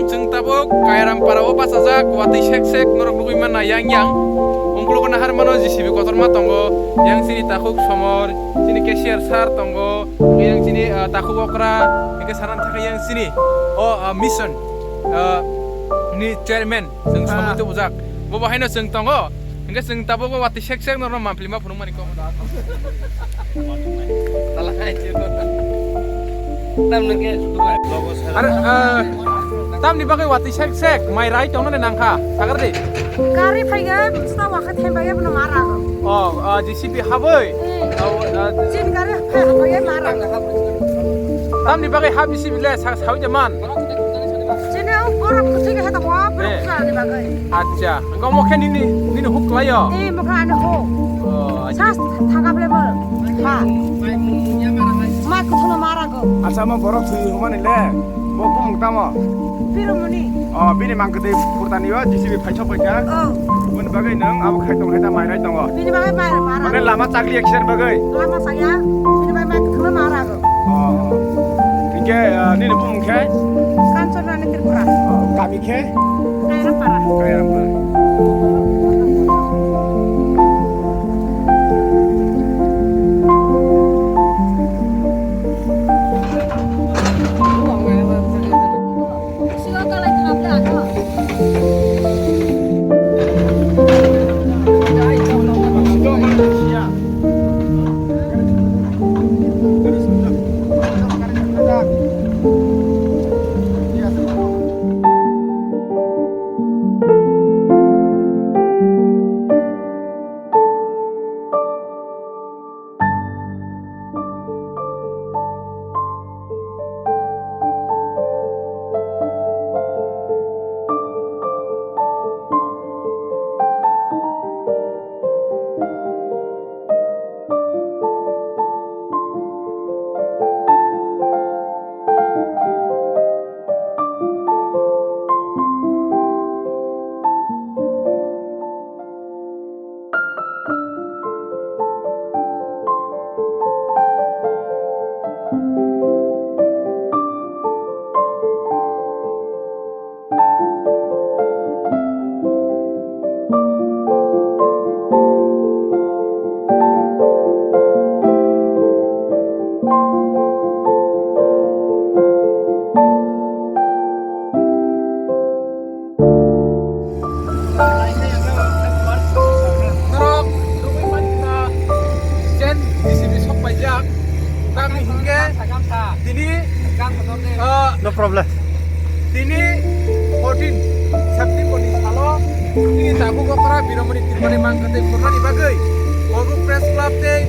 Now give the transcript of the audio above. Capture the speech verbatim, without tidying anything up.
Chwng tabuk Kairam para o bachajak, watwi sek sek norok nugwi manna yang yang. Ungkulugo nahar mano J C B kotorma tongo, yang chini takhuk somor, chini cashier sir tongo, yang chini, ah, takhuk okra, hingke sanan thangkhe yang chini o, ah, mission, ah, ni chairman, chwng somoi tubujak. Bo bo haino chwng tongo. Hingke chwng tabuk o watwi sek sek norok mampli ma phunukmani kok. Are, ah, tamni bagwi watwi sek sek mai rai tongna nangkha, sagar di. Gari phaiga, bwswk ta wakha thembaga bono mara go. Oh, ah, J C B habwi. Hmm. Oh, ah, Chin gari phai habwi mara go. Tamni bagwi ha bisi bile sa-, sawi de man. Chini o borok kuching he tongo, borok Eh. Kuching ni bagwi. Acha, engko mo khe nini, nini huk klaio? Eh, mo khe ani huk. Oh, acha. Sa thanga ble mo. Ha. Mai kuching mara go. Acha, mo borok thwi humani le. Bo bumung tamo? Pirumuni. Oh, bini mangkhe tei purtani o J C B phai sok paikha. Oh. Bini bagwi nung abo khai tong hai ta mai rai tongo. Bini bagwi mai mara. Mane lama chakli accident bagwi. Lama saya. Bini bagwi mai kuching mara go. Oh. Hingke, ah, nini bumung khe? Kanchanrani Tripura. Oh, kami khe? Kairampara. Kairampara. Norok nugwi mankha, chen J C B sok paijak, tamni hingke tini, ah, no problem. Tini fourteen September ni salo tini tabuk okra Biromoni Tirmani mangkha tei khornani bagwi Korbu Press Club tei